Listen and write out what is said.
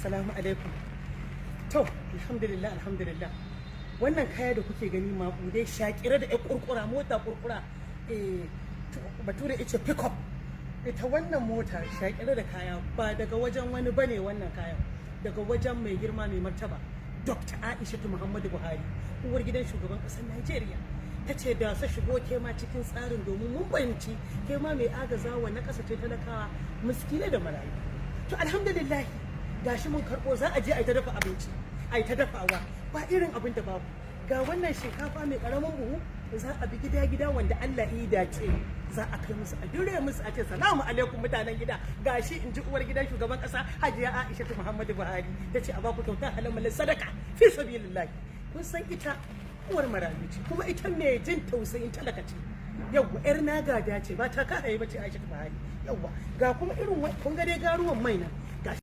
Assalamu alaikum. To, alhamdulillah, alhamdulillah. Wannan kaya da kuke gani maƙudai, shakire da ƴan kurkura, mota kurkura, bature ita pick up. Ita wannan mota shakire da kaya ba daga wajen wani bane wannan kayan. Daga wajen mai girma, mai martaba Dr. Aishatu Muhammadu Buhari, uwar gidan shugaban ƙasar Najeriya. Ta ce da su shigo ke ma cikin tsarin, domin mun fahimci ke ma mai agazawa na ƙasa ce, talakawa, miskinai da marayu. To, alhamdulillah, gashi mun karɓo, za a je a yi ta dafa abinci, a yi ta dafawa, ba irin abin da babu. Ga wannan shinkafa mai ƙaramin buhu, za a bi gida gida, wanda Allah ya dace za a kai musu, a dire musu, a ce, "Salamu alaikum mutanen gida, gashi," in ji uwar gidan shugaban ƙasa Hajiya Aishatu Muhammadu Buhari, ta ce a baku kyauta, halal, sadaka fi sabilillah. Kun san ita uwar marayu ce, kuma ita mai jin tausayin talaka ce. Yawwa, yar nagada ce, ba ta kahaye ba ce Aishatu Buhari. Yawwa, ga kuma irin, kun ga dai garuwan mai nan.